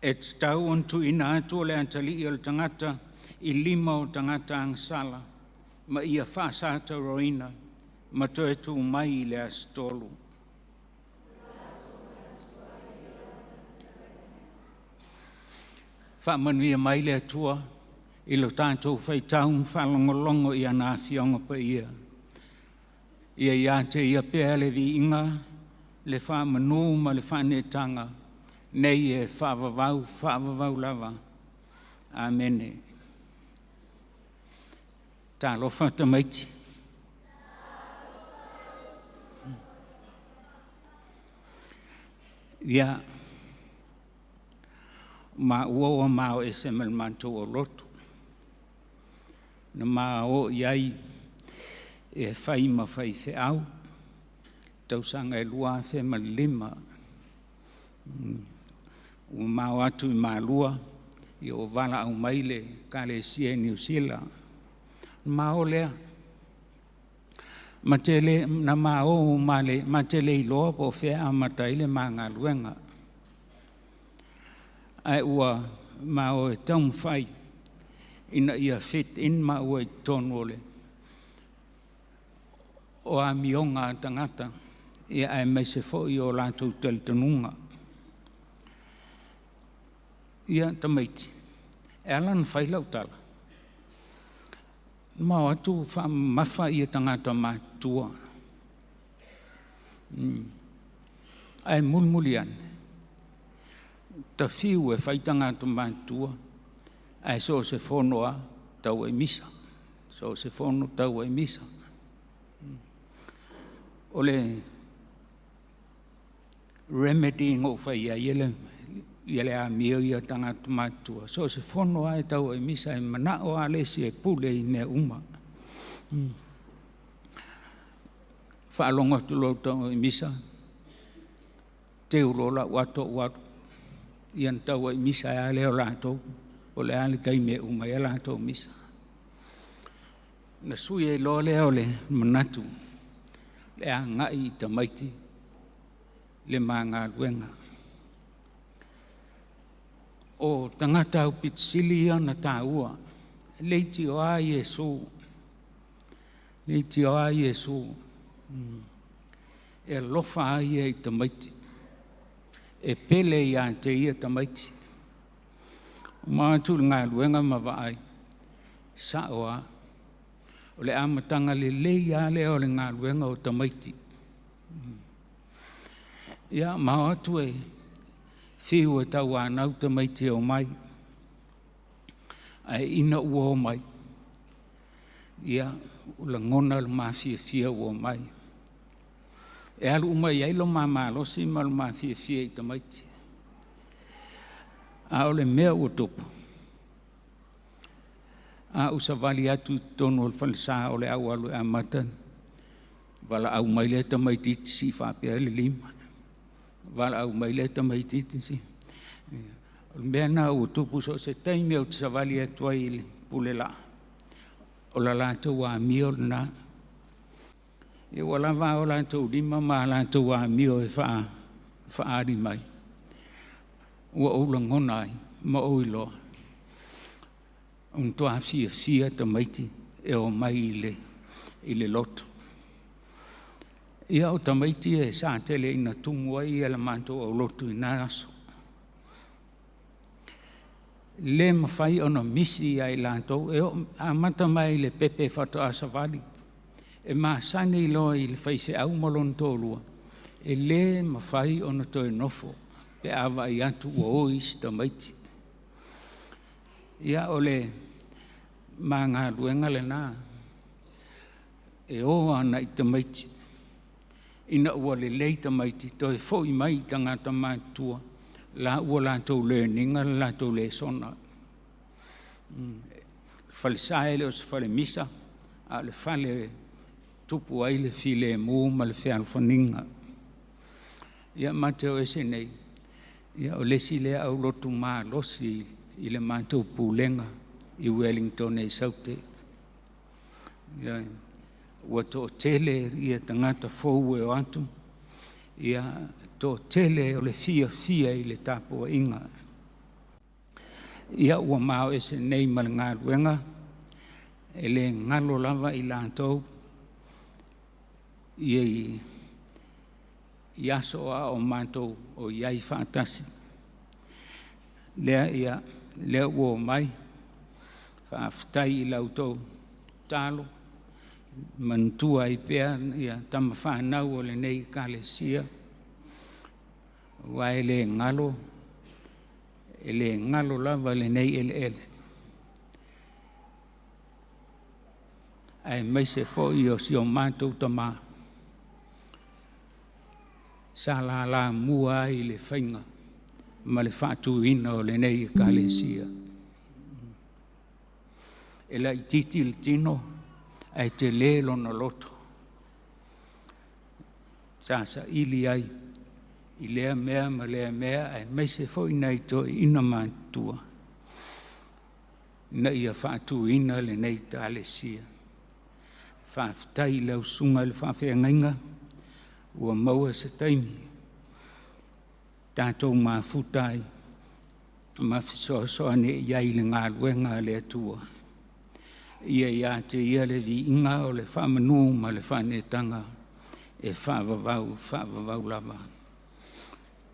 E tatau ona tuuina atu o le atalii o le tagata i lima o tagata agasala ma ia faasatauaina ma toe tu mai i le aso tolu. Faamanuia mai le Atua i lo tatou faitau ma faalogologo i ana Afioga Paia. Ia ia te Ia pea le viiga, le faamanu ma le faaneetaga, nei e faavavau faavavau lava. Amene. Talofa tamaiti. Ia, ma ua mao ese ma le matou aulotu, na ma o i ai e fai ma faifeau, tausaga e 2005. Ua ma o atu i Malua, ia ua valaau mai le Ekalesia i Niu Sila. Ona ma o lea, na ma o ma te le iloa po o fea e amata ai le ma galuega, ae ua ma o e taumafai ina ia fit in maua i totonu o amioga a tagata, aemaise foi o latou talitonuga. Ia tamaiti, e ala ona fai lau tala, ma o atu faamamafa tagata matutua, ae mulimuli ane, ta fiu e fai tagata matutua, ae so o se fono lava tau ai misa, so o se fono tau ai misa. O le remedy na ou fai ai ia le amio ia a tagata matutua, so o se fono lava e tau ai i misa, e manao lava le isi e pule i mea uma. Faalogo atu loa ua tau i misa, teu loa lau ato ou alu, ia ona tau ai misa ai lava lea o latou, po o le a le taimi e uma ai a latou misa. Ona sui ai loa lea o le manatu, e agai i tamaiti le ma galuega. O tagata aupito sili ia ona taua, e leitioa lava Iesu, e leitioa lava Iesu, e alofa lava ia i tamaiti, e pele ia te ia tamaiti. Ua matou o atu i le galuega ma vaai, e sao lava, o le amataga lelei lava lea o le galuega o tamaiti. Ia ma o atu e fiu e tauanau tamaiti e omai, ae ina ua omai, ia, ua lagona le mafiafia ua omai. E alu uma i ai lo ma malosi ma lo ma fiafia i tamaiti. A o le mea ua tupu, a ou savali atu i totonu o le falesa o le a ou alu e amata, valaau mai lea tamaitiiti sii faapea le lima, valaau mai lea tamaitiiti sii. O le mea lena ua tupu, so o se taimi ou te savali atu ai i le pulelaa, o le latou amio lena. Ia ua lava a latou lima ma latou amio e faaali mai, ua ou lagona ai ma ou iloa, ua matua fiafia tamaiti e omai i le lotu. Ia o tamaiti sa tele ina tumu ai le matou aulotu i na aso. E le mafai ona misi ia i latou, e amata mai le pepe faatoa savali, e masani loa i le faifeau ma lona toalua, e le mafai ona toe nofo pe a vaai atu ua o isi tamaiti. Ia, o le ma galuega lena, e o agai i tamaiti ina ua lelei tamaiti, toe foi mai i tagata matutua, la ua latou learn ina le latou lesona. Falesa e le o se falemisa, a o le fale e tupu ai le filemu ma le fealofaniga. Ia ma te o ese nei, ia o le isi lea aulotu malosi i le matou pulega i Ueligitone i Saute. Ia, ua toatele tagata fou e o atu, ia toatele o le fiafia i le tapuaiga. Ia ua maoese nei ma le galuega, e le galo lava i latou i aso a o matou o i ai faatasi. Lea ua omai, faafetai i la outou tatalo, manatua ai pea tama fanau a lenei Ekalesia, aua e le galo lava lenei eleele, aemaise foi o si o matou tama sa lalamua ai i le faiga ma le faatuina o lenei Ekalesia. E laitiiti le tino ae tele lona loto, sa saili ai i lea mea ma lea mea aemaise foi nai toeaiina matutua ina ia faatuina lenei Ekalesia. Faafetai i lau susuga i le faafeagaiga ua maua se taimi tatou mafuta ai ma fesoasoani ai i le galuega a le Atua. Ia ia te Ia le viiga o le faamanu ma le faaneetaga e faavavau faavavau lava.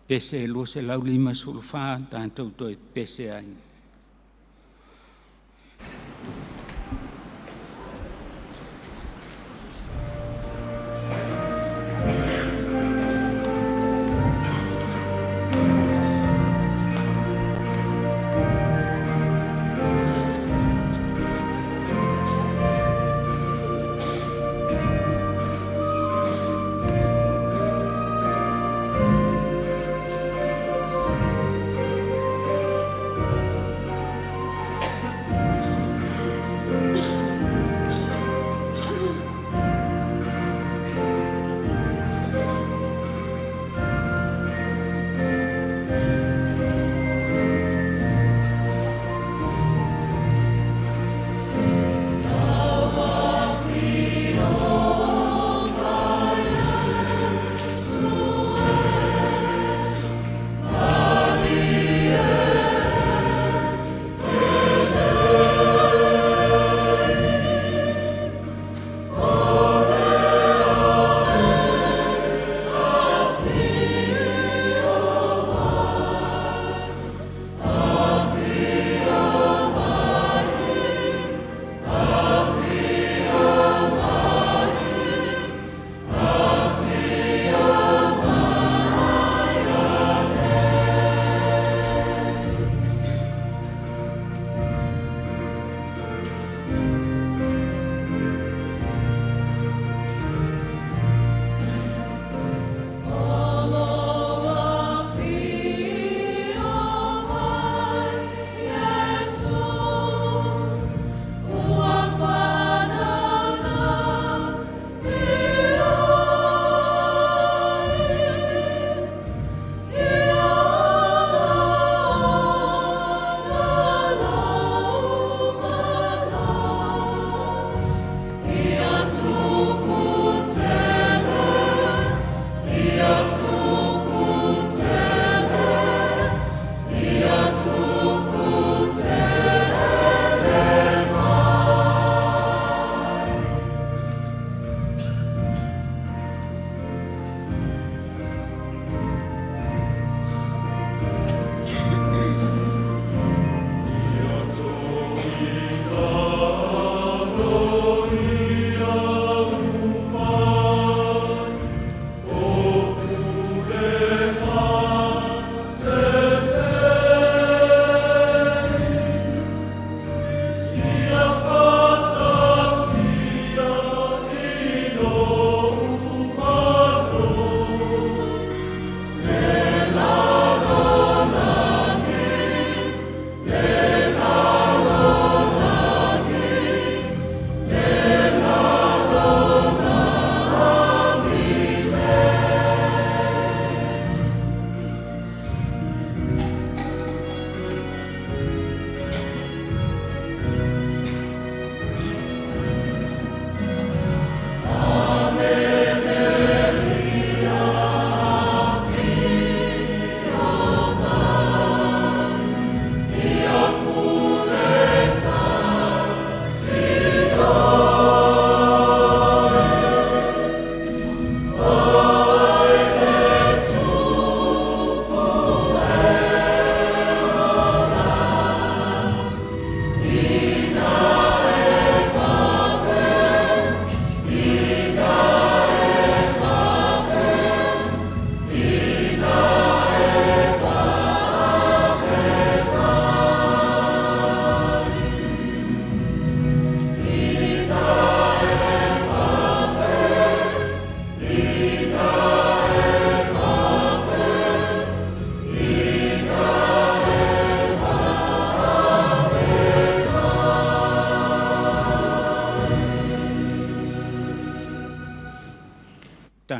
Pese 254 tatou toe pepese ai.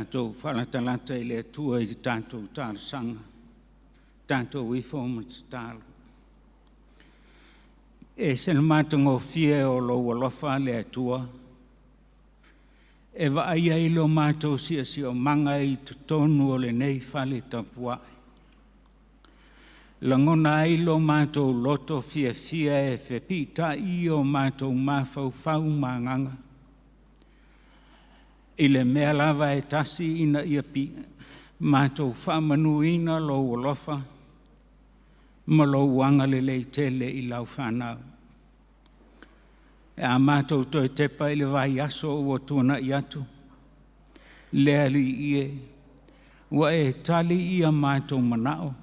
Tatou faalatalata i le Atua i le tatou talosaga, tatou ifo ma tatalo. E ese le matagofie o lou alofa le Atua, e vaaia ai lo matou siosiomaga i totonu o lenei fale tapuai. Lagona ai lo matou loto fiafia e fepiitaii o matou mafaufau ma agaga i le mea lava e tasi ina ia matou faamanuina lou alofa ma lou agalelei tele i lau fanau. Pe a matou toe tepa i le vaiaso ua tuanai atu, le Alii e, ua e tali ia matou manao,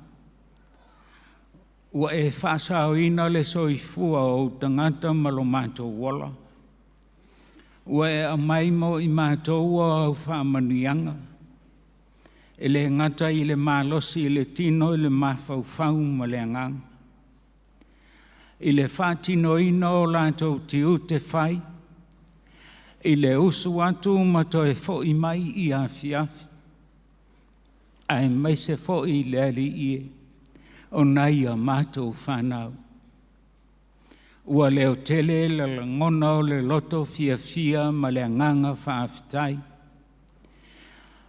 ua e faasaoina le soifua o ou tagata ma lo matou ola, ua e aumai mo i matou au faamanuiaga, e le gata i le malosi i le tino i le mafaufau ma le agaga, i le faatinoina o latou tiute fai, i le usu atu ma toe foi mai i afiafi, aemaise foi le Alii e, o nai a matou fanau. Ua leotele le lagona o le loto fiafia ma le agaga faafetai,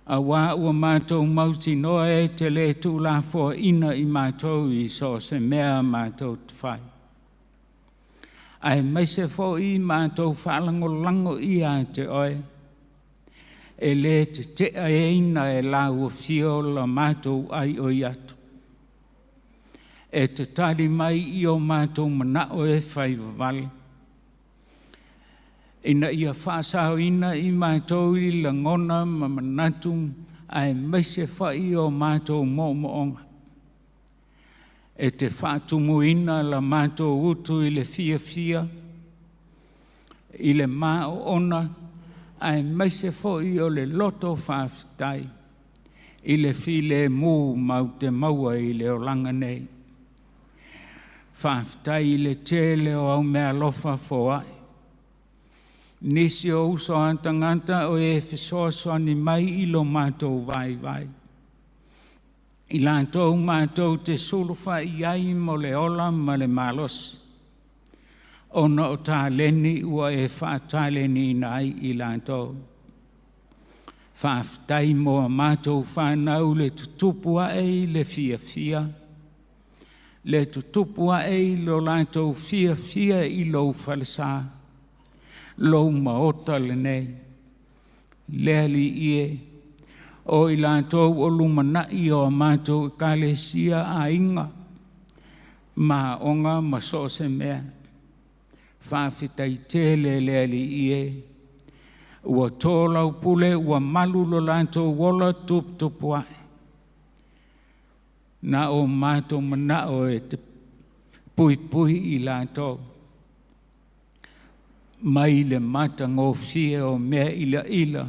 aua ua matou mautinoa e te le tuulafoaiina i matou i so o se mea matou te fai, aemaise foi matou faalagolago ia te oe, e le teteaina e lauafio la matou aioi atu, e te tali mai i o matou manao e faivavale, ina ia faasaoina i matou i lagona ma manatu aemaise foi o matou moomooga. E te faatumuina la matou utu i le fiafia, i le maoona aemaise foi o le loto faafetai i le filemu matou te maua i le olaga nei. Faafetai i le tele o au meaalofa foai, nisi o uso a tagata o e fesoasoani mai i lo matou vaivai, i latou matou te sulufai i ai mo le ola ma le malosi, ona o taleni ua e faataleniina ai i latou. Faafetai mo a matou fanau i le tutupu ae i le fiafia, le tutupu ae i lo latou fiafia i lou falesa, lou maota lenei. Le Alii e, o i latou o lumanai o matou ekalesia, aiga ma aoga ma so o se mea, faafetai tele le Alii e, ua to lau pule ua malu lo latou ola tuputupuae. Na o matou manao e te puipui i latou mai le matagofie o mea ilaila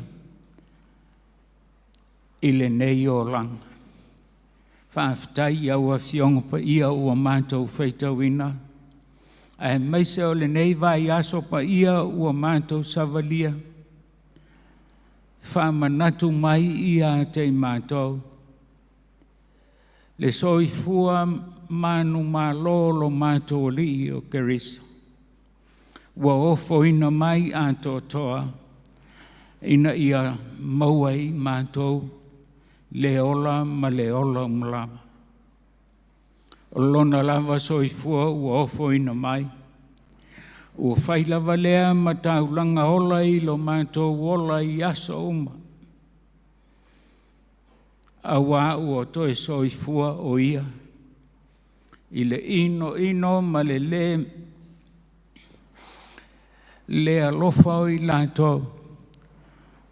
i lenei olaga. Faafetai i au Afioga Paia ua matou faitauina, aemaise o lenei vaiaso paia ua matou savalia, faamanatu mai ia te i matou le soifua manumalo o lo matou Alii o Keriso ua ofoina mai atoatoa ina ia maua e i matou le ola ma le ola uma lava. O lona lava soifua ua ofoina mai, ua fai lava lea ma taulaga ola i lo matou ola i aso uma, aua ua toe soifua o Ia i le inoino ma le le alofa o i latou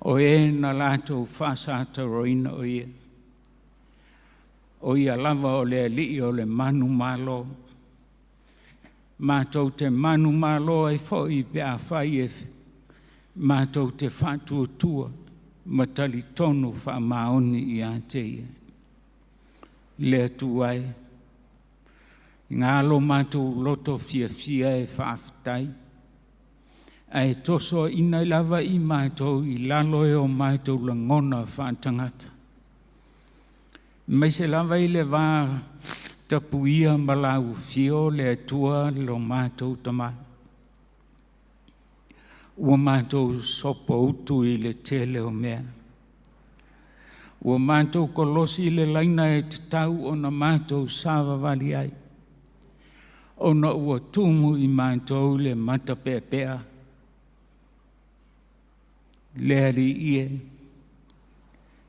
o e na latou faasatauaina o Ia. O Ia lava o le Alii o le manumalo, matou te manumalo ai foi pe afai e matou te faatuatua ma talitonu faamaoni ia te Ia. Le Atua e, na lo matou loto fiafia e faafetai. Ae tosoaina lava i matou i lalo e o matou lagona faatagata. Maise lava i le va tapuia ma lau afio le Atua lo matou Tama. Ua matou sopoutu i le tele o mea. Ua matou kolosi le laina e tatau ona matou savavali ai, ona ua tumu i matou le matapeapea. Le Alii e,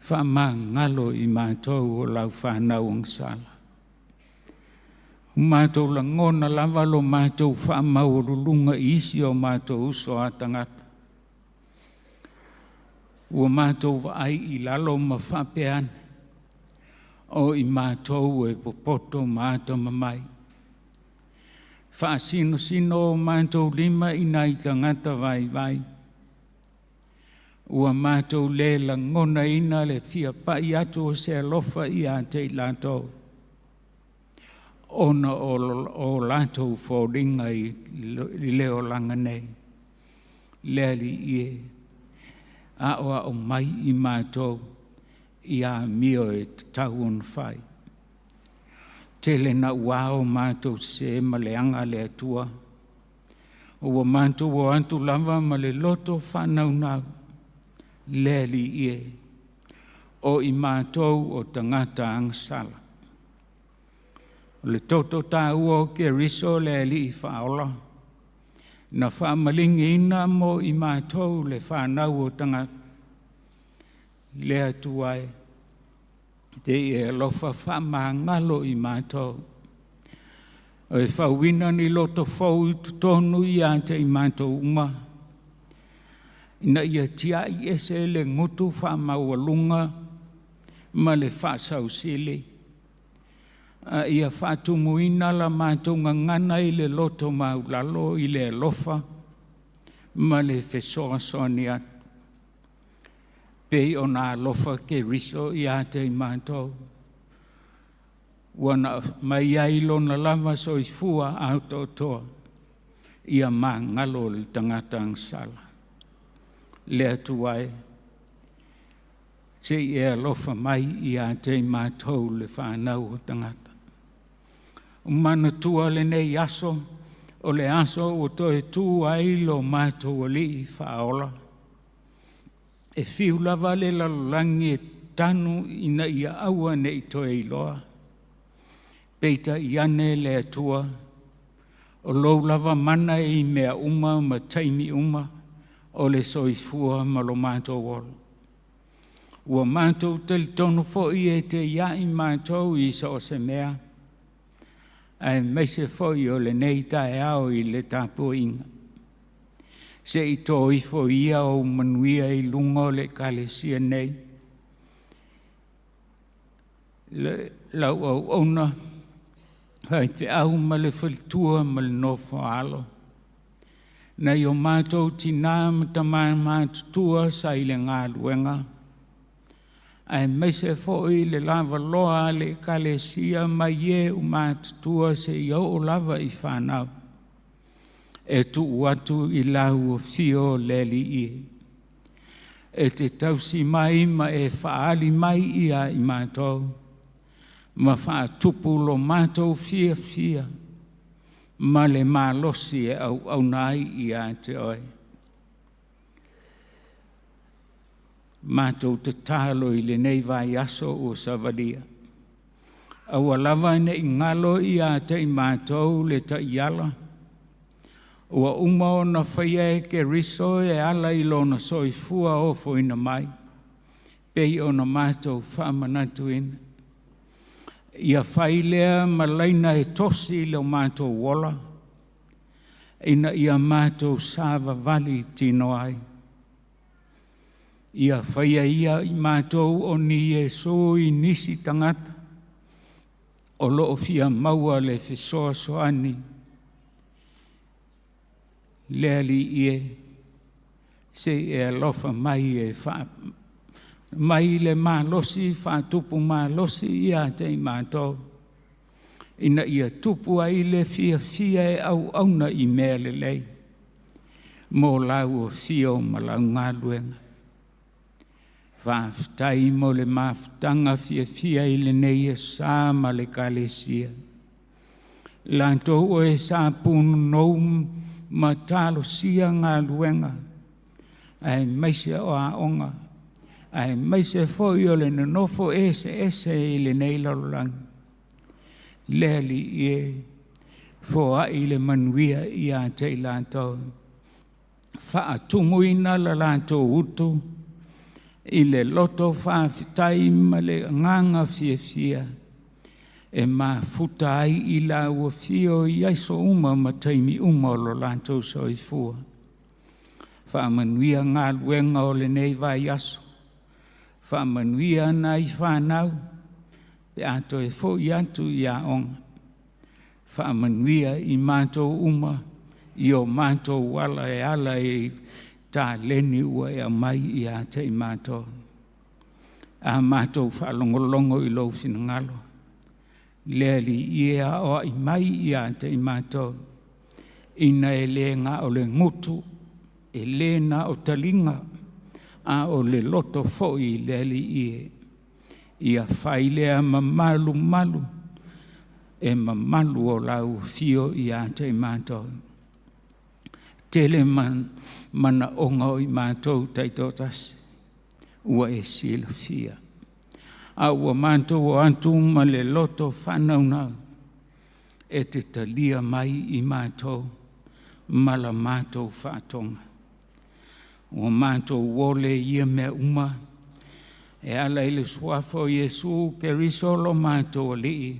faamagalo i matou o lau fanau agasala. Ua matou lagona lava lo matou faamaualuluga i isi o matou uso a tagata. Ua matou vaai i lalo ma faapea ane, o i matou e popoto ma atamamai. Faasinosino o matou lima i nai tagata vaivai. Ua matou le lagonaina le fia pai atu o se alofa ia te i latou, ona o latou foliga i le olaga nei. Le Alii e, aoao mai i matou i amio e tatau ona fai. Tele naua o matou sese ma leaga le Atua, ua matou o atu lava ma le loto faanaunau. Le Alii e, o i matou o tagata agasala. O le toto taua o Keriso le Alii Faaola, na faamaligiina mo i matou le fanau o tagata. Le Atua e, te i e alofa faamagalo i matou. E fauina ni loto fou i totonu ia te i matou uma, ina ia tiai ese le gutu faamaualuga ma le faasausili, a ia faatumuina la matou gagana i le loto maulalo i le alofa ma le fesoasoani atu, pei ona alofa Keriso ia te i matou, ua na mai ai lona lava soifua atoatoa ia magalo le tagata agasala. Le Atua e, se i e alofa mai ia te i matou le fanau o tagata. O manatua lenei aso, o le aso ua toe tu ai lo matou Alii Faaola. E fiu lava le lalolagi e tanu ina ia aua ne i toe iloa, peitai ane le Atua, o lou lava mana e i mea uma ma taimi uma o le soifua ma lo matou ola. Ua matou talitonu foi e te iai matou i so o se mea, aemaise foi o lenei taeao i le tapuaiga. Se i to ifo ia ou manuia i luga o le Ekalesia nei, lau auauna, faifeau ma le faletua ma le nofo a alo, nai o matou tina ma tama matutua sa i le galuega, aemaise foi le lavaloa a le Ekalesia mai e ua matutua seia oo lava i fanau, e tuu atu i lau afio le Alii e, e te tausi mai ma e faaali mai ia i matou ma faatupu lo matou fiafia ma le malosi e auauna ai ia te oe. Matou tatalo i lenei vaiaso ua savalia, aua lava ne i galo ia te i matou le taiala ua uma ona faia e Keriso e ala i lona soifua ofoina mai, pei ona matou faamanatuina. Ia fai lea ma laina e tosi lo matou ola, ina ia matou savavali tino ai. Ia faia ia i matou o ni Iesu i nisi tagata o lo o fia maua le fesoasoani. Le Alii e, se i e alofa mai e mai le malosi faatupu malosi ia te i matou, ina ia tupu ai le fiafia e auauna i mea lelei. mo lau afio ma lau galuega. Faafetai mo le mafutaga fiafia i lenei aso ma le Ekalesia. Latou o e sa punonou ma talosia galuega aemaise o aoga, aemaise foi o le nonofo eseese i lenei lalolagi. Le Alii e, foai le manuia ia te i latou, faatumuina le latou utu i le loto faafetai ma le agaga fiafia e mafuta ai i lau afio i aso uma ma taimi uma o lo latou soifua. Faamanuia galuega o lenei vaiaso, faamanuia nai fanau pe a toe foi atu i aoga, faamanuia i matou uma i o matou ala e ala i taleni ua e aumai ia te i matou. A matou faalogologo i lou finagalo, le Alii e aoai mai ia te i matou, ina e le na o le gutu, e le na o taliga, a o le loto foi le Alii e, ia fai lea ma malumalu e mamalu o lau afio ia te i matou. E tele manaoga o i matou taitoatasi ua e silafia, a ua matou o atu ma le loto faanaunau e te talia mai i matou ma la matou faatoga. Ua matou ole i ia mea uma e ala i le suafa o Iesu Keriso lo matou Alii,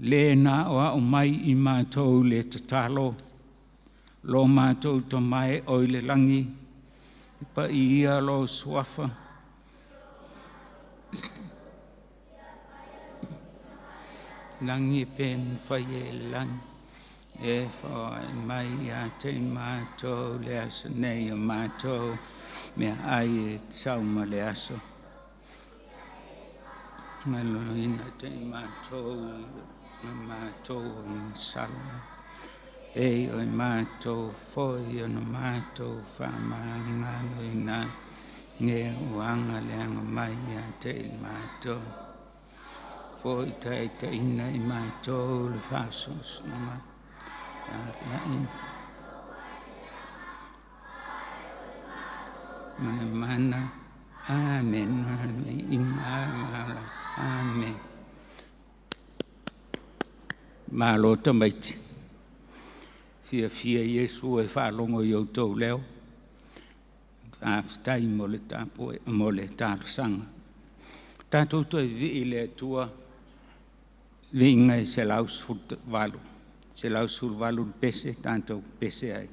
le na aoao mai i matou le tatalo, lo matou Tama e oe i le lagi, paia lou suafa lagi pe mafai e i le lagi, e foai mai ia te i matou le aso nei o matou meaai e tatau mo le aso. Faamagaloina te i matou i matou e gasala, e pei ona matou foi ona matou faamagaloina ai e ua agaleaga mai ia te i matou. Foi taitaiina i matou le faasoasoaina ma le Mana. Amene. Amene. Malo tamaiti, e fiafia Iesu e faalogo i outou leo. Faafetai mo le mo le talosaga. Tatou toe vivii i le Atua, viiga e 118, 118 le pese tatou pepese ai.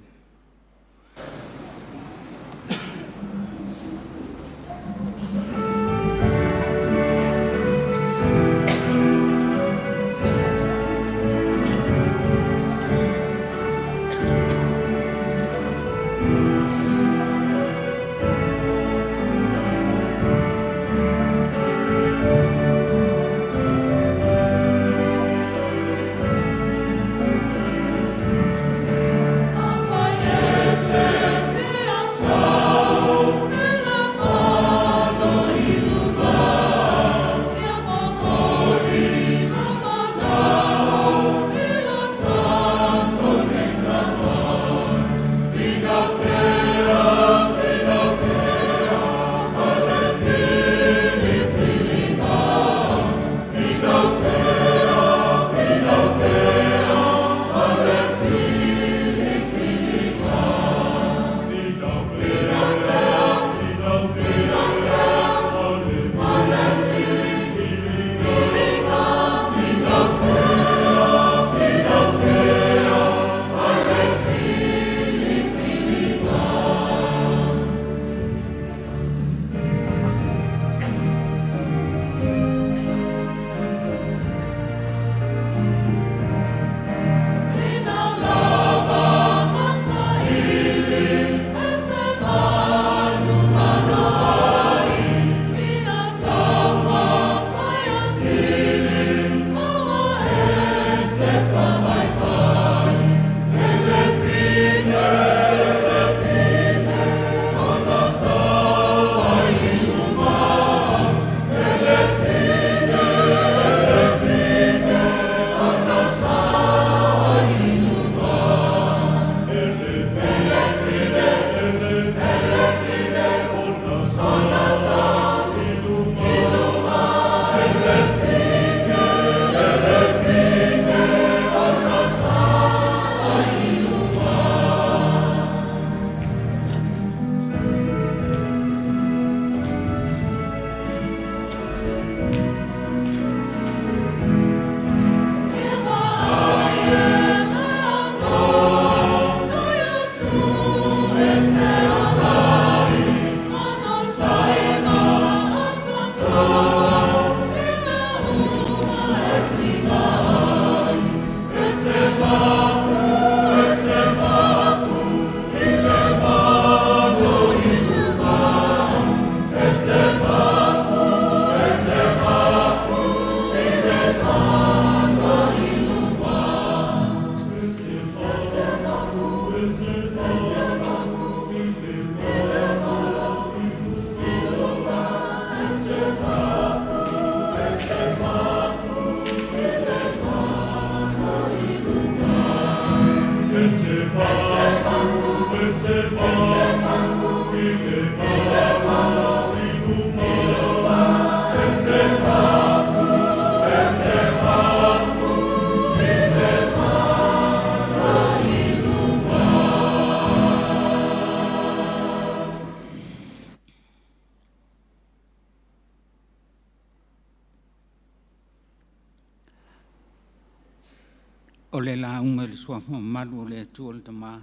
O le lauga i le suafa mamalu o le Atua le Tama,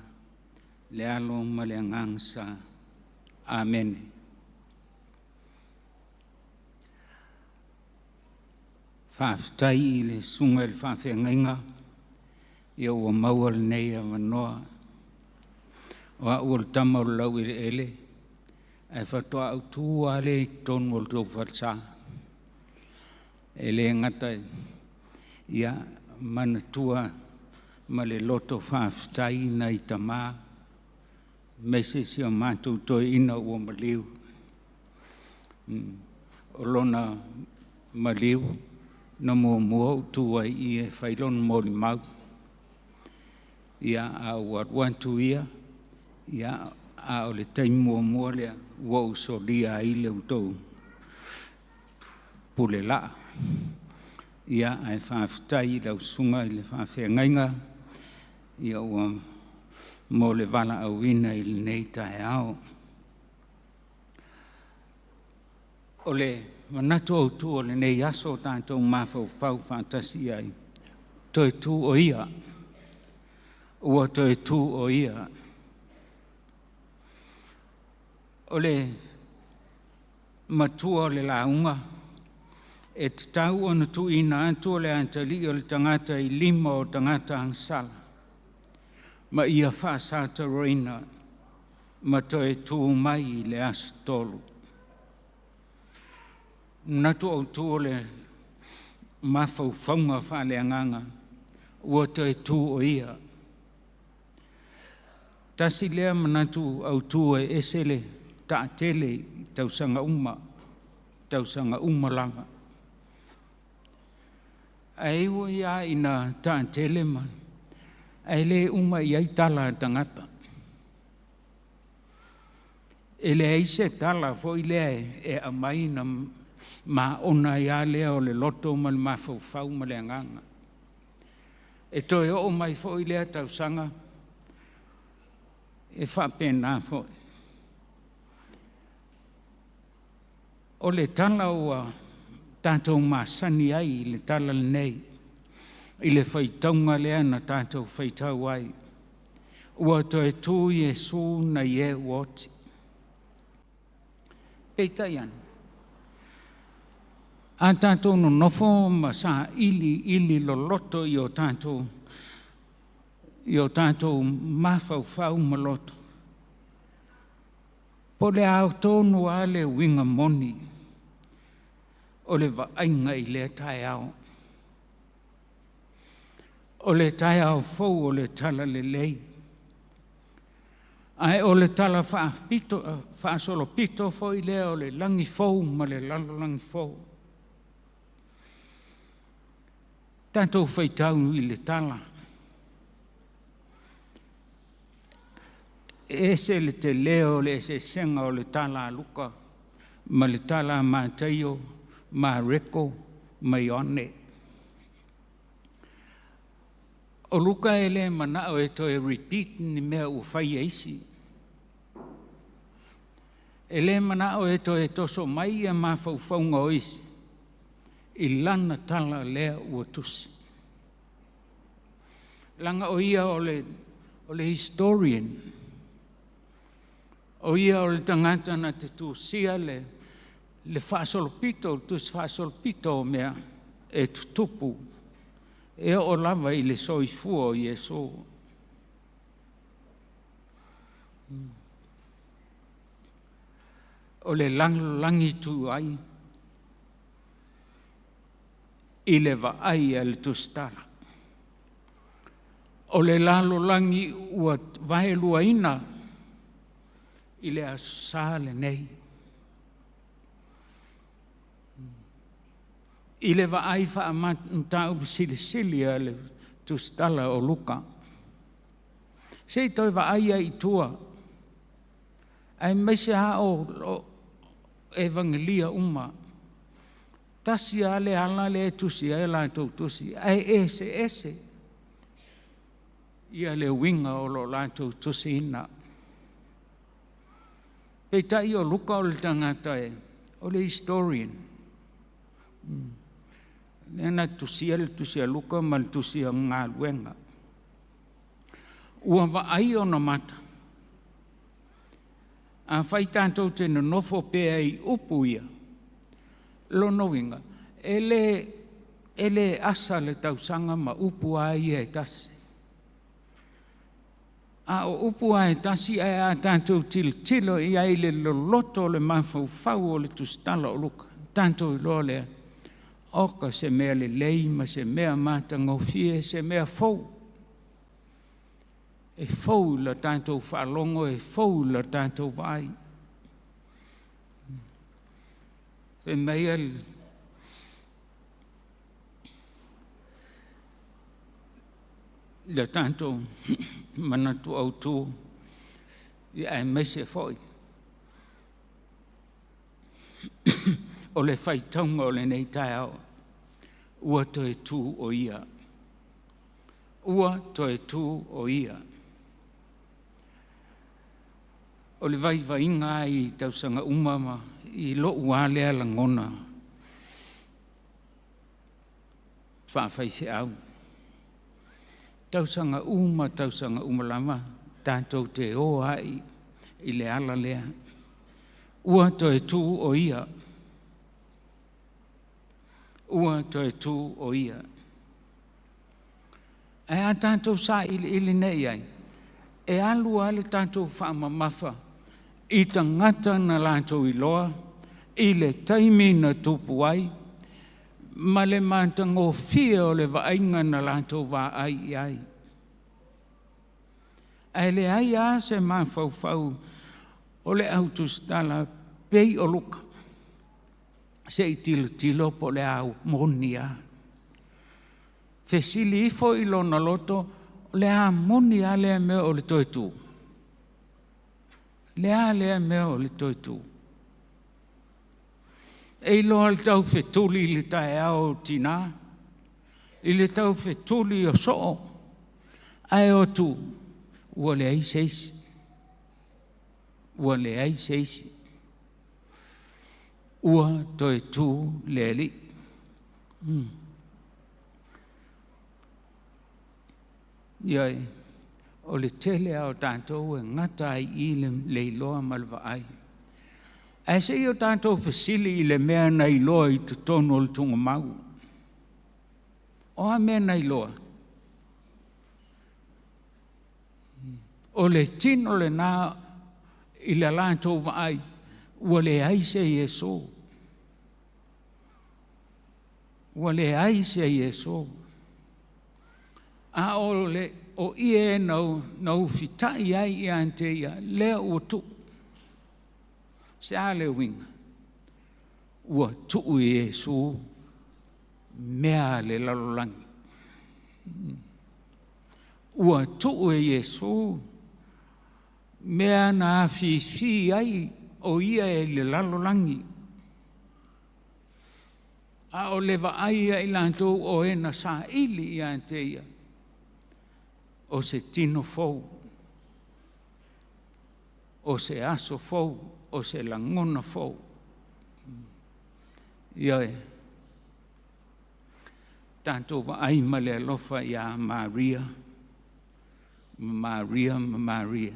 le Alo ma le Agaga Sa. Amene. Faafetai i le susuga i le faafeagaiga ia ua maua lenei avanoa. O au o le tama o le laueleele, ae faatoa ou tu lava lea i totonu o le tou falesa. E le gata ia manatua ma le loto faafetai nai tama, aemaise si o matou toeaina ua maliu. O lona maliu na muamua ou tu ai i i e fai lona molimau. Ia, a ua alu atu ia, a o le taimi muamua lea ua ou solia ai le tou pulelaa. Ia, ae faafetai i lau susuga i le faafeagaiga mo le valaauina i lenei taeao. O le manatu autu o lenei aso ua tatou mafaufau faatasi i ai, toe tu o ia, ua toe tu o ia. O le matua o le lauga, e tatau ona tuuina atu le atalii o le tagata i lima o tagata agasala ma ia faasatauaina ma toe tu mai i le aso tolu. O le manatu autu o le mafaufauga faaleagaga ua toe tu o ia. Tasi lea manatu autu e ese le taatele i tausaga uma lava. Ae ui lava ina taatele ma ae le uma i ai tala a tagata. E leai se tala foi lea e aumai ona maona ai lava lea o le loto ma le mafaufau ma le agaga. E toe oo mai foi lea tausaga, e faapena foi. O le tala ua tatou masani ai i le tala lenei, i le faitauga lea na tatou faitau ai, ua toe tu Iesu nai e ua oti. Peitai ane, a tatou nonofo ma sailiili loloto i o tatou mafaufau ma loto, po o le a tonu lava le uiga moni o le vaaiga i lea taeao, o le taeao fou o le talalelei. Ae o le talafaasolopito foi lea o le lagi fou ma le lalolagi fou. Tatou faitau i le tala, e ese le tele o le eseesega o le tala a Luka ma le tala a Mataio, Mareko ma Ioane. O Luka e le manao e toe repeat ni mea ua fai e isi. E le manao e toe toso mai ia mafaufauga o isi i lana tala lea ua tusi. Leaga o ia o le historian, o ia o le tagata na te tusia le faasolopito, le tusi faasolopito o mea e tutupu e oo lava i le soifua o Iesu. O le lalolagi tuai i le vaai a le tusitala. O le lalolagi ua vaeluaina i le Aso Sa lenei. I le vaai faa-Mataupu Silisili a le tusitala o Luka. Se i toe vaai ai i tua, aemaise lava o Evagelia uma. Tasi lava le ala lea e tusi ai a latou tusi, ae eseese le uiga o lo o latou tusiina. Peitai o Luka o le tagata o le historian. Lea na tusia le tusi a Luka ma le tusi o Galuega. Ua vaai ona mata. Afai tatou te nonofo pea i upu ia, lona uiga, e le asa le tausaga ma upu lava ia e tasi. A o upu lava e tasi, ae a tatou tilotilo i ai i le loloto o le mafaufau o le tusitala o Luka, tatou iloa lea, oka se mea lelei ma se mea matagofie, se mea fou. E fou i la tatou faalogo, e fou i la tatou vaai. Fai mai le tatou manatu autu, aemaise foi o le faitauga o lenei taeao, ua toe tu o Ia, ua toe tu o Ia. O le vaivaiga lava i tausaga uma ma i lou lava lea lagona faafaifeau, tausaga uma tausaga uma lava tatou te o ai i le ala lea, ua toe tu o Ia, ua toe tu o Ia. Ae a tatou sailiili nei i ai, e alu lava le tatou faamamafa i tagata na latou iloa i le taimi na tupu ai ma le matagofie o le vaaiga na latou vaai i ai. Ae leai lava se mafaufau o le au tusitala pei o Luka se i tilotilo po o le a moni lava. Fesili ifo i lona loto, o le a moni lava lea mea o le toe tu? Le a lea mea o le toe tu? E iloa le taufetuli i le taeao o tina, i le taufetuli o soo, ae o atu ua leai se isi, ua leai se isi, ua toe tu le Alii. Ioe, o le tele lava o tatou e gata ai i i le iloa ma le vaai. Ae se i o tatou fesili i le mea na iloa i totonu o le tuugamau. O a mea na iloa? O le tino lena i le latou vaai, ua leai se Iesu. Ua leai se Iesu. A o ie na ufitai ai ia te ia, lea ua tuu. Se a le uiga? Ua tuu e Iesu mea a le lalolagi. Ua tuu e Iesu mea na afifi ai o ia i le lalolagi. A o le vaai ia i latou o e na saili ia te ia, o se tino fou, o se aso fou, o se lagona fou. Ioe, tatou vaai ma le alofa ia Maria, Maria ma Maria.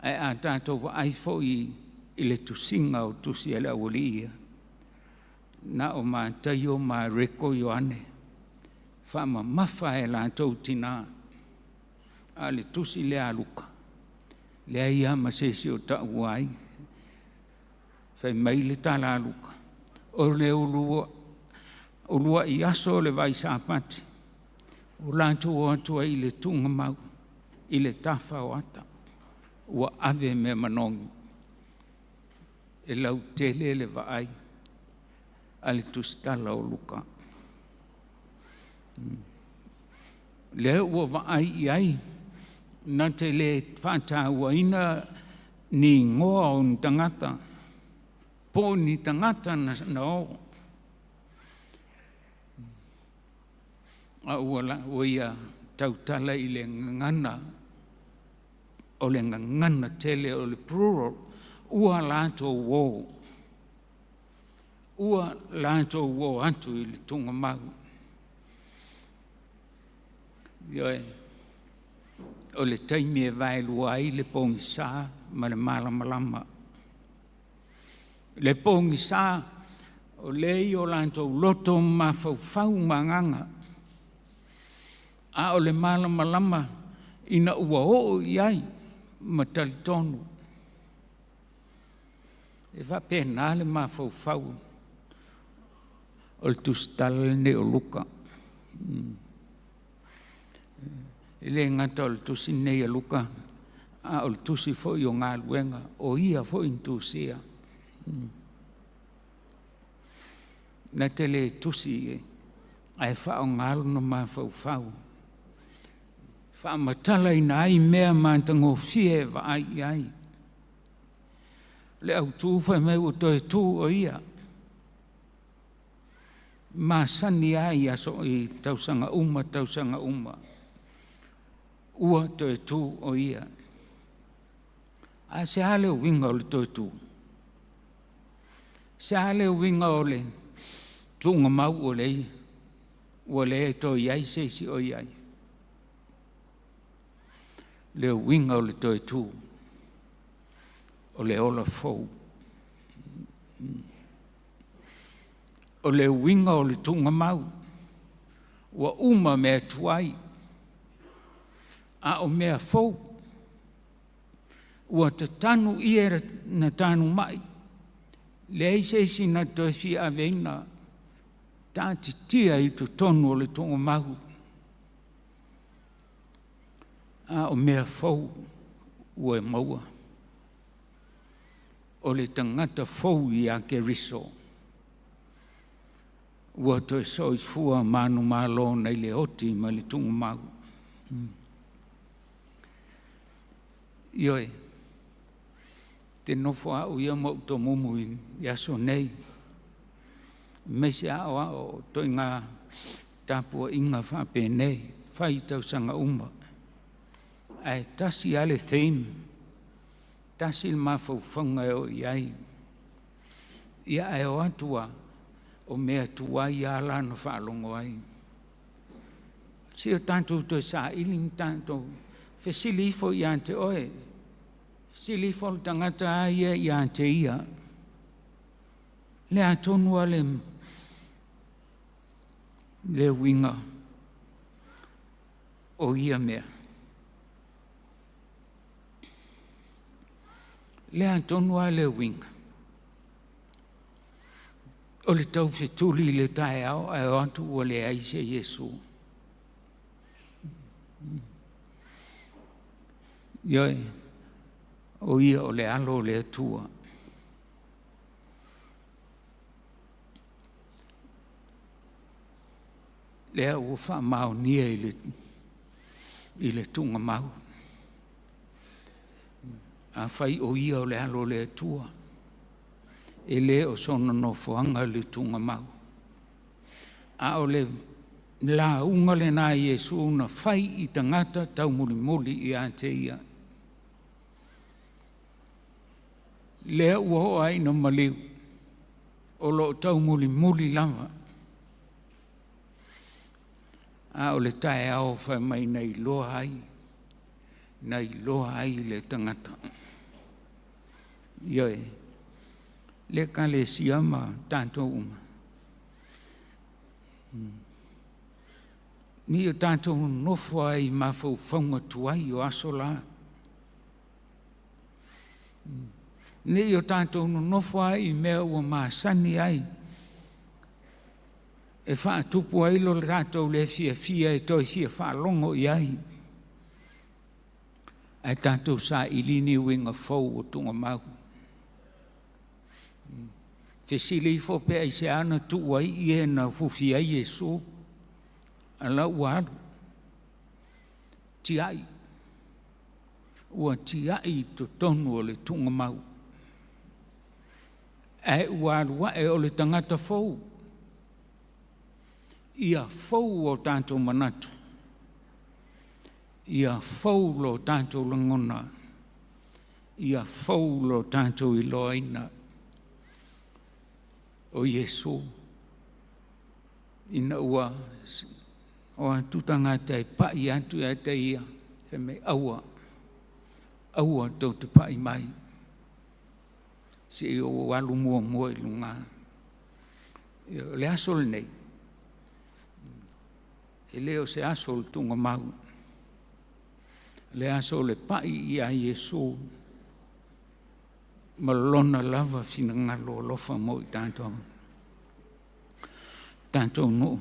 Ae a tatou vaai foi i le tusiga o tusi a le aualii ia, na o Mataio, Mareko, Ioane, faamamafa e latou tina, a o le tusi lea a Luka, leai lava ma se isi o taua ai. Fai mai le tala a Luka, o le uluai aso o le vai Sapati, ua latou o atu ai i le tuugamau i le tafa o ata, ua ave mea manogi. E lautele le vaai a le tusitala o Luka. Lea ua vaai i ai, na te le faatauaina ni igoa o ni tagata po o ni tagata na o, a ua ia tautala i le gagana, o le gagana tele o le plural, ua latou o, Ua latou o atu i le tuugamau. Ioe, o le taimi e vaelua ai le pogisa ma le malamalama. Le pogisa o lea e i o latou loto ma mafaufau ma agaga, a o le malamalama ina ua oo i ai ma talitonu. E faapena le mafaufau o le tusitala lenei o Luka. E le gata o le tusi lenei a Luka, a o le tusi foi o galuega o ia foi na tusia. Na te le tusi ae faaaoga lona mafaufau e faamatalaina ai mea matagofie e vaai i ai. O le autu fai mai ua toe tu o ia, e masani lava i tausaga uma tausaga uma, ua toe tu o ia. Ae se a le uiga o le toe tu? Se a le uiga o le tuugamau ua le toe i ai se isi o i ai? Le uiga o le toe tu, o le ola fou. O le uiga o le tuugamau, ua uma mea tuai, a o mea fou. Ua tatanu ie na tanumai, leai se isi na te toe fia aveina, taatitia i totonu o le tuugamau, a o mea fou ua e maua. O le tagata fou ia Keriso ua toe soifua manumalo nei le oti mai le tuugamau. Ioe, ou te nofo au ia ma ou tomumu i aso nei, aemaise a o au o ituaiga tapuaiga faapenei, fai i tausaga uma, ae tasi lava le theme, tasi le mafaufauga e oo i ai. Ia ae o atu lava, o mea tuai lava la na faalogo ai. Se i o tatou toe saili ma tatou fesili ifo ia te oe, fesili ifo le tagata lava ia ia te ia, o le a tonu lava le uiga o ia mea? O le a tonu lava le uiga o le taufetuli i le taeao ae o atu ua leai se Iesu? Ioe, o Ia o le Alo o le Atua. Lea ua faamaonia i le tuugamau. Afai o Ia o le Alo o le Atua, e le o sona nofoaga le tuugamau, a o le lauga lena a Iesu na fai i tagata taumulimuli ia te ia. Lea ua oo lava ina maliu, o lo o taumulimuli lava, a o le taeao fai mai na iloa ai, na iloa ai le tagata. Ioe, le Ekalesia ma tatou uma, ne i o tatou nonofo ai i mafaufauga tuai o aso la, ne i o tatou nonofo ai i mea ua masani ai e faatupu ai lo tatou le fiafia e toe fia faalogo i ai, ae tatou saili ni uiga fou o tuugamau. Fesili ifo pe aisea na tuu ai ie na fufi ai Iesu, a o la ua alu, tiai, ua tiai i totonu o le tuugamau, ae ua alu ae o le tagata fou. Ia fou o tatou manatu, ia fou lo tatou lagona, ia fou lo tatou iloaina. O Iesu ina ua o atu tagata e pa'i atu ia te ia, fai mai, aua, aua tou te pa'i mai, seia ou alu muamua i luga. O le aso lenei, e le o se aso o le tuugamau, o le aso o le pai ia Iesu ma lona lava finagalo alofa mo i tatou. Tatou nuu,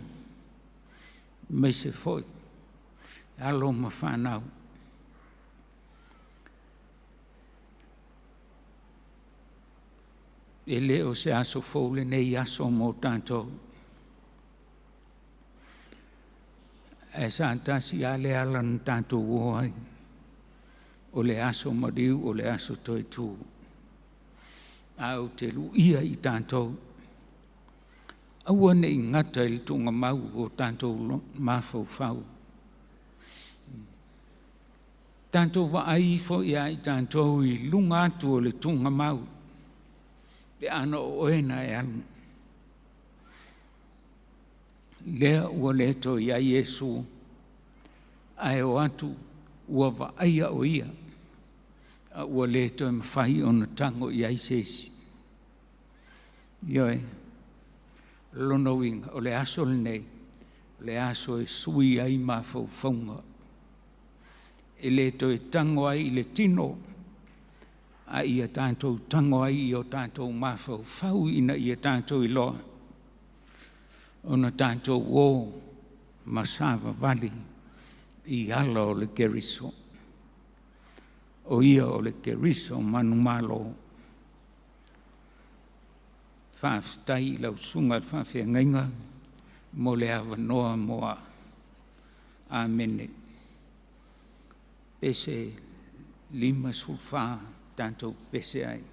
aemaise foi alo ma fanau. E le o se aso fou lenei aso mo tatou, ae sa tasi lava le ala na tatou o ai, o le aso maliu o le aso toetu. Ae ou te luia i tatou, aua ne i gata i le tuugamau o tatou mafaufau. Tatou vaai ifo ia i tatou i luga atu o le tuugamau pe ana o oe na e alu. Lea ua le toe i ai Iesu, ae o atu ua vaaia o Ia, a ua le toe mafai ona tago i ai se isi. Ioe. O lona uiga, o le aso lenei, o le aso e sui ai mafaufauga, e le toe tago ai i le tino, a ia tatou tago ai i o tatou mafaufau ina ia tatou iloa ona tatou o ma savavali i ala o le Keriso. O Ia o le Keriso manumalo. Faafetai i lau susuga i le faafeagaiga mo le avanoa mo au. Amene. Pese 54 tatou pepese ai.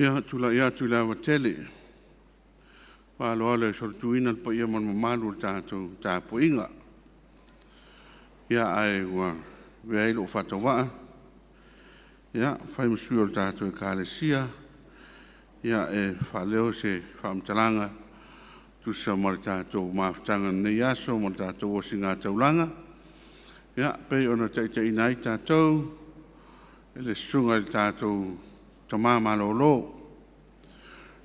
Ia, tulai atu i le ava tele faaaloalo e solituina le paia ma le mamalu o le tatou tapuaiga. Ia, ae ua avea ai lou faatauvaa e fai ma sui o le tatou Ekalesia e faaleo se faamatalaga e tusa ma le tatou mafutaga i lenei aso ma le tatou osigataulaga e pei ona taitaiina ai tatou e le Susuga i le tatou Tama malolo,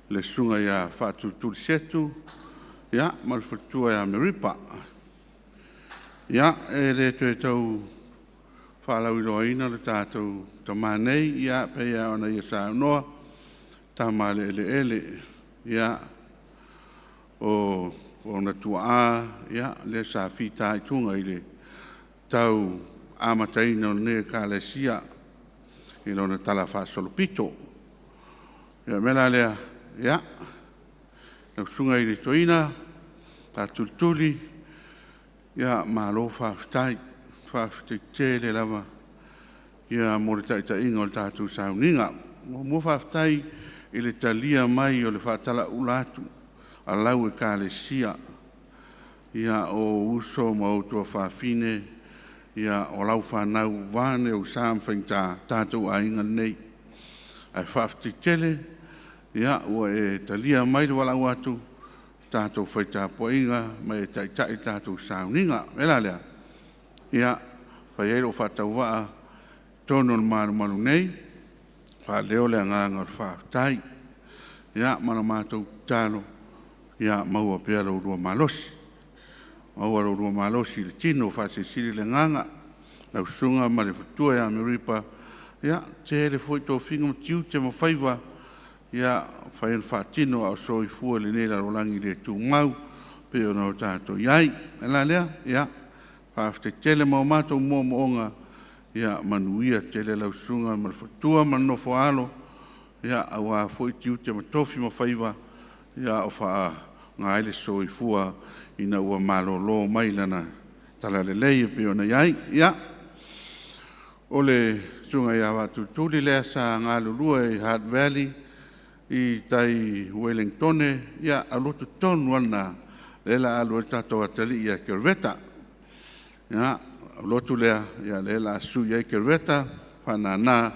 le Susuga ia Faatulituli Setu ma le faletua ia Meripa. Ia, e le toe tau faalauiloaina le tatou tama nei, e pei lava ona ia saunoa, o le tama a le eleele. Ia, o ona tuaa lea sa fitaituga i le tau amataina o lenei Ekalesia i lona talafaasolopito. O le mea la lea, lau Susuga i le Toeaina Faatulituli, malo faafetai. Faafetai tele lava mo le taitaiga o le tatou sauniga. Muamua faafetai i le talia mai o le faatalauula atu a lau Ekalesia, o ou uso ma ou tuafafine, o lau fanau vaeane ou sa ma faigata, o tatou aiga nei. Ae faafetai tele ua e talia mai le valaau atu tatou fai tapuaiga ma e taitai le tatou sauniga. O le mea la lea, e fai ai lou faatauvaa i totonu o le malumalu nei e faaleo le agaga o le faafetai ma la matou tatalo, ia maua pea lo oulua malosi, maua lo oulua malosi i le tino. Faasilisili le agaga lau Susuga ma le faletua ia Meripa, ia, tele foi tofiga ma tiute ma faiva e mafai ona faatino a o soifua i lenei lalolagi le tumau pei ona tatou i ai. O le mea la lea, ia faafetai tele mo matou moomooga, ia manuia tele lau susuga ma le faletua ma le nofo a alo aua foi tiute ma tofi ma faiva a o faaaoga ai le soifua ina ua malolo mai lana talalelei e pei ona i ai. Ia, o le Susuga ia Faatulituli lea sa galulue i Hard Valley i tai i Ueligitone, ia, o le alu atu tonu lava lena lea o le a alu ai le tatou atalii ia Kereveta. Ia, alu atu lea, lea o le a sui ai Kereveta Faanana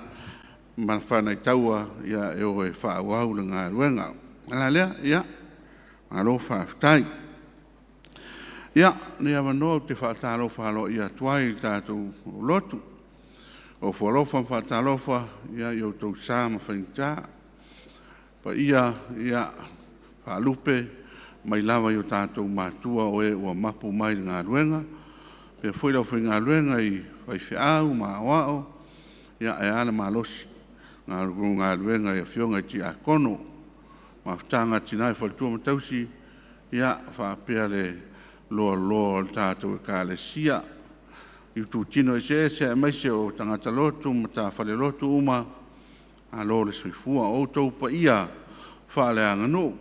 ma Fanaitaua e o e faaauau le galuega. O le mea la lea, ia, malo faafetai. Ia, o lenei avanoa ou te faatalofa aloaia atu ai i le tatou lotu. Ofo alofa ma faatalofa i outou sa ma faigata, paia faalupe mai lava i o tatou matua o e ua mapu mai i le galuega, faapea foi le aufaigaluega i faifeau ma aoao, ae a le malosi o le galuega i afioga i tiakono. Mafutaga a Tina i Faletua ma Tausi faapea le loaloa o le tatou Ekalesia i itutino eseese aemaise o tagata lotu ma matafale lotu uma, malo le soifua. O outou paia faaleaganuu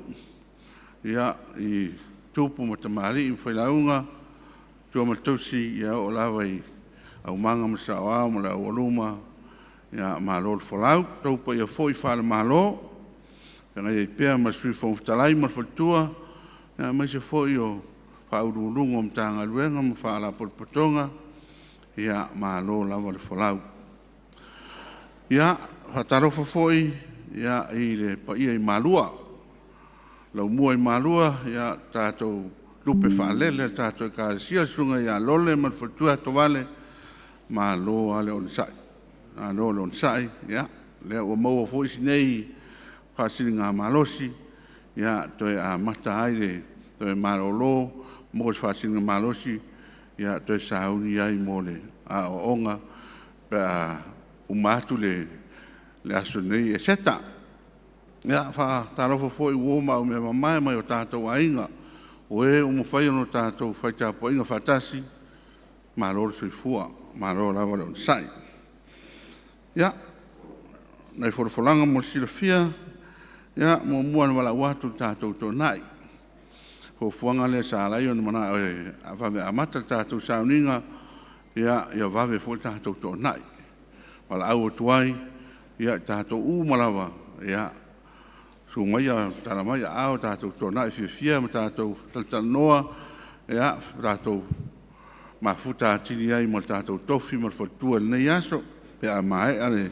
i tupu ma tamalii ma failauga, matua ma le tausi, e oo lava i aumaga ma saoao ma le aualuma, malo le folau. O outou paia foi faale-Malo, i le feagai ai pea ma le Sui Fofoga Fetalai ma le faletua, aemaise foi o Ofisa Sili o Pulega o Matagaluega ma Faalapotopotoga, malo lava le folau. Ia, e faatalofa foi ia, i le paia i Malua, Laumua i Malua, ia, tatou lupe faalele le tatou Ekalesia, susuga ia Lole ma le faletua Tovale, malo lava le onosai, malo le onosai. Ia, lea ua maua foi si nei faasiligamalosi, ia, toe amata ai le toe malolo mo le faasiligamalosi, ia toe sauni ai mo le aoaoga pe a uma atu le aso nei Eseta. Ia, faatalofa foi i uo ma aumeamamae mai o tatou aiga, o e ua mafai ona tatou fai tapuaiga faatasi, malo le soifua, malo lava le onosai. Ia, o nai folafolaga mo le silafia, ia, muamua ona valaau atu i le tatou toonai. O le fuafuaga lea sa ala ai ona manao e vave amata le tatou sauniga, ia vave foi le tatou toonai. Valaau atu ai ia i tatou uma lava, ia, susu maia tala mai aao tatou toonai fiafia ma tatou talatalanoa, ia, tatou mafuta atili ai ma le tatou tofi ma le faletua i lenei aso pe a maea le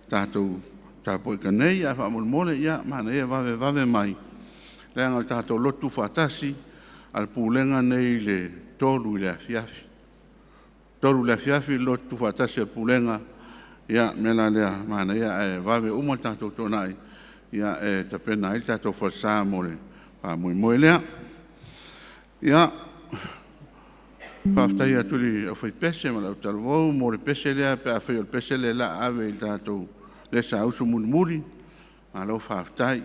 tatou tapuaiga nei. Ae faamolemole, ia, manaia le vavevave mai, leaga o le tatou lotu tuufaatasi a le Pulega nei i le 3 i le afiafi. 3 i le afiafi le lotu tuufaatasi a le Pulega, ia, o le mea la lea, manaia ae vave uma le tatou toonai, ia, e tapena ai le tatou falesa mo le faamoemoe lea. Ia, faafetai atu i le aufaipese ma le autalavou mo le pese lea pe afai o le pese lea o le a ave i le tatou lea saausu mulimuli, malo faafetai.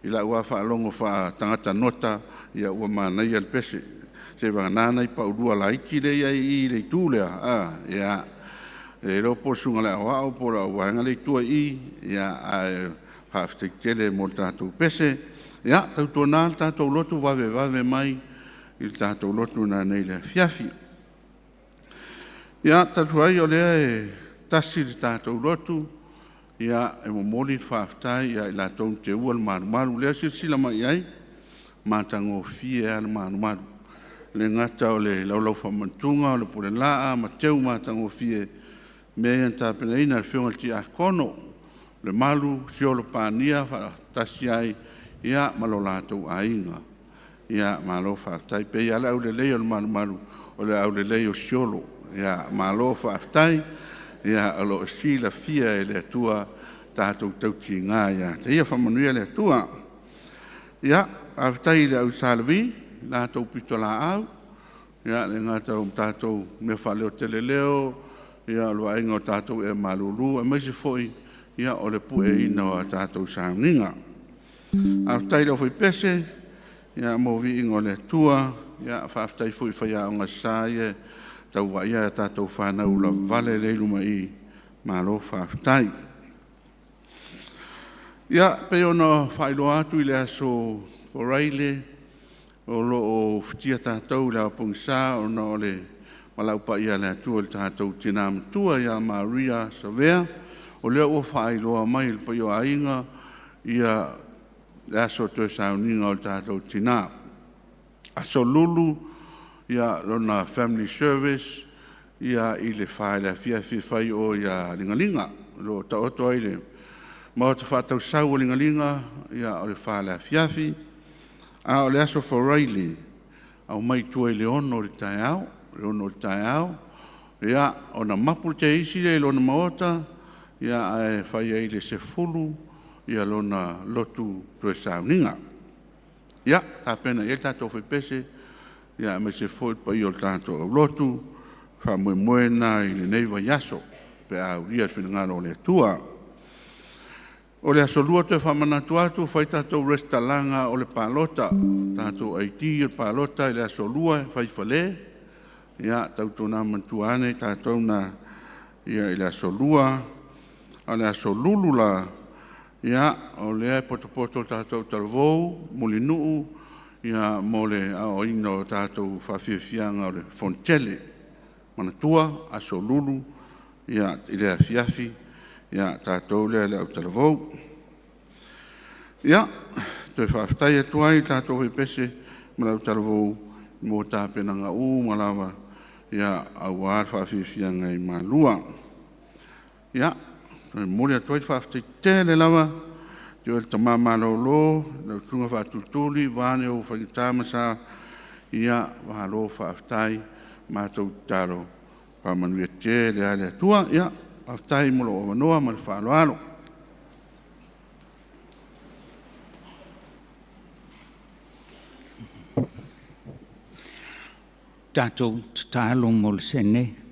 I lau lava faalogo faa-tagata nota, ia ua manaia le pese, seiavagana nai paulua laiti lea e i ai i le itu lea, ia, e le iloa po o le susuga i le aoao po o le vaega lea i tua i i, ae faafetai tele mo le tatou pese. Ia, tautuana le tatou lotu vavevave mai i le tatou lotu nanei i le afiafi. Ia, talu ai o lea e tasi le tatou lotu, ia, e momoli le faafetai ia i latou na teua le malumalu. O lea e silasila mai i ai, matagofie lava le malumalu. E le gata o le laulau faamanatuga, o le pulelaa ma teu matagofie, mea ia na tapenaina e le Afioga i le Tiakono Lemalu Siolo Pania faatasi ai ma lo latou aiga. Malo faafetai. E pei lava o le aulelei o le malumalu, o le aulelei o Siolo. Malo faafetai, o lo o silafia e le Atua tatou tautiga ia te Ia. Faamanuia le Atua. Ia, faafetai i le au Sa Levi, le latou pitolaau, e le gata o tatou mea faaleoteleleo, o le vaaiga o tatou ea malulu, aemaise foi o le pueina o a tatou sauniga. Faafetai i le aufaipese mo le viiga o le Atua. Faafetai foi i faiaoga sa ia e tau vaaia a tatou fanau ulavavale lea e i luma i i, malo faafetai. Ia, e pei ona faailoa atu i le aso Faraile o lo o ufitia tatou i le ao pogisa ona o le valaau paia a le Atua i le tatou tina matua ia Maria Savea. O lea ua faailoa mai e le paia o aiga le aso o toe sauniga o le tatou tina. Aso Lulu lona family service i le 4 i le afiafi e fai i o ia Ligaliga. O lo o taoto ai i le maota faatausau o Ligaliga o le 4 i le afiafi. A o le aso Faraile, aumai i tua i le 6 i le taeao, le 6 i le taeao, ia, ona mapu le teisi lea i lona maota ae fai ai i le 10 lona lotu toe sauniga. Ia, tapena i ai le tatou faiapese aemaise foi le paia o le tatou aulotu i le faamoemoe lena i lenei vaiaso pe a aulia le finagalo o le Atua. O le aso Lua toe faamanatu atu, fai tatou resitalaga o le palota, tatou ID o le palota i le aso Lua e fai i Fale. Ia tautuana manatua ane tatou na i le aso Lua. A o le aso Lulu la, ia, o lea e potopoto le tatou autalavou, Mulinuu mo le aoaoina o tatou faafiafiaga o le Fonotele. Manatua, aso Lulu i le afiafi tatou lea le autalavou. Ia, toe faafetai atu ai i le tatou faipese ma le autalavou mo tapenaga uma lava aua le faafiafiaga i Malua. Ia, e momoli atu ai le faafetai tele lava Te oe le tama malolo, lau susuga Faatulituli vaeane ou faigata ma sa, ia malo faafetai. Matou tatalo, faamanuia tele lava le Atua. Ia, faafetai mo lou avanoa ma le faaaloalo. Tatou tatalo mo le Sene.